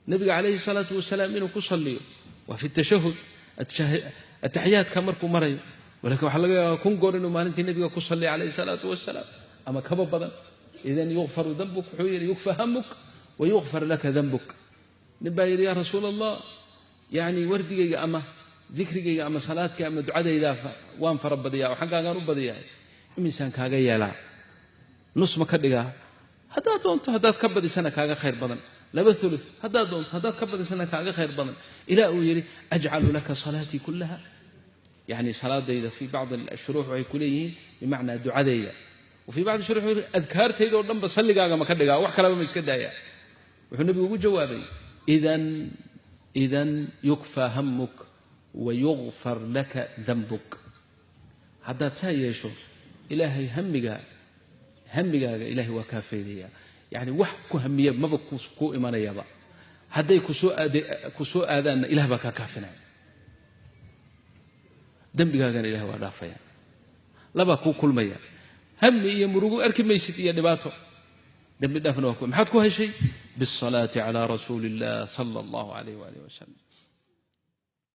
Nabiga calayhi salaatu wasalaam inuu ku salliyo waa fi tashahud, ataxiyaadka markuu marayo. Walakin waxaa laga yaabaa 1000 goor inuu maalintii nabiga ku salliyo calayhi salaatu wasalaam ama kaba badan. Idan yukfaru dambuk, wuxuu yidhi yukfa hamuk wa yukfar laka dambuk. Nin baa yidhi yaa rasuul Allah, yani wardigayga ama dikrigayga ama salaadka ama ducadayda waan fara badiyaa oo xaggaagaan u badiyaa, imisaan kaaga yeelaa? Nus ma ka dhigaa? Haddaad doonto, haddaad ka badisana kaaga khayr badan. Laba ulu haddaad doonto, haddaad ka badisana kaaga khayr badan. Ilaa uu yidhi ajcalu laka salaatii kullaha, yani salaadayda. Fii bacdi ashuruux waxay ku leeyihiin bimacnaa ducadayda, wa fii bacdi shuruux adkaartayda oo dhanba salligaaga ma ka dhigaa, wax kaleba ma iska daayaa? Wuxuu nebigu ugu jawaabay idan yukfaa hamuk wa yukfar laka dambuk. Haddaad saa yeesho, ilaahay hamiga hamigaaga ilahay waa kaa faydaya, yani wax ku hamiya maba kuu imanayaba. Hadday ku soo aadaanna, ilah baa kaa kaafinaya, dembigaagana ilahay waa dhaafaya. Labaa kuu kulmaya: hami iyo murugo arki maysid iyo dhibaato, dembi dhaafna waa ku. Maxaad ku heshay? Biاsalaati cala rasuuli illah sala allahu alayh waalih wasalam.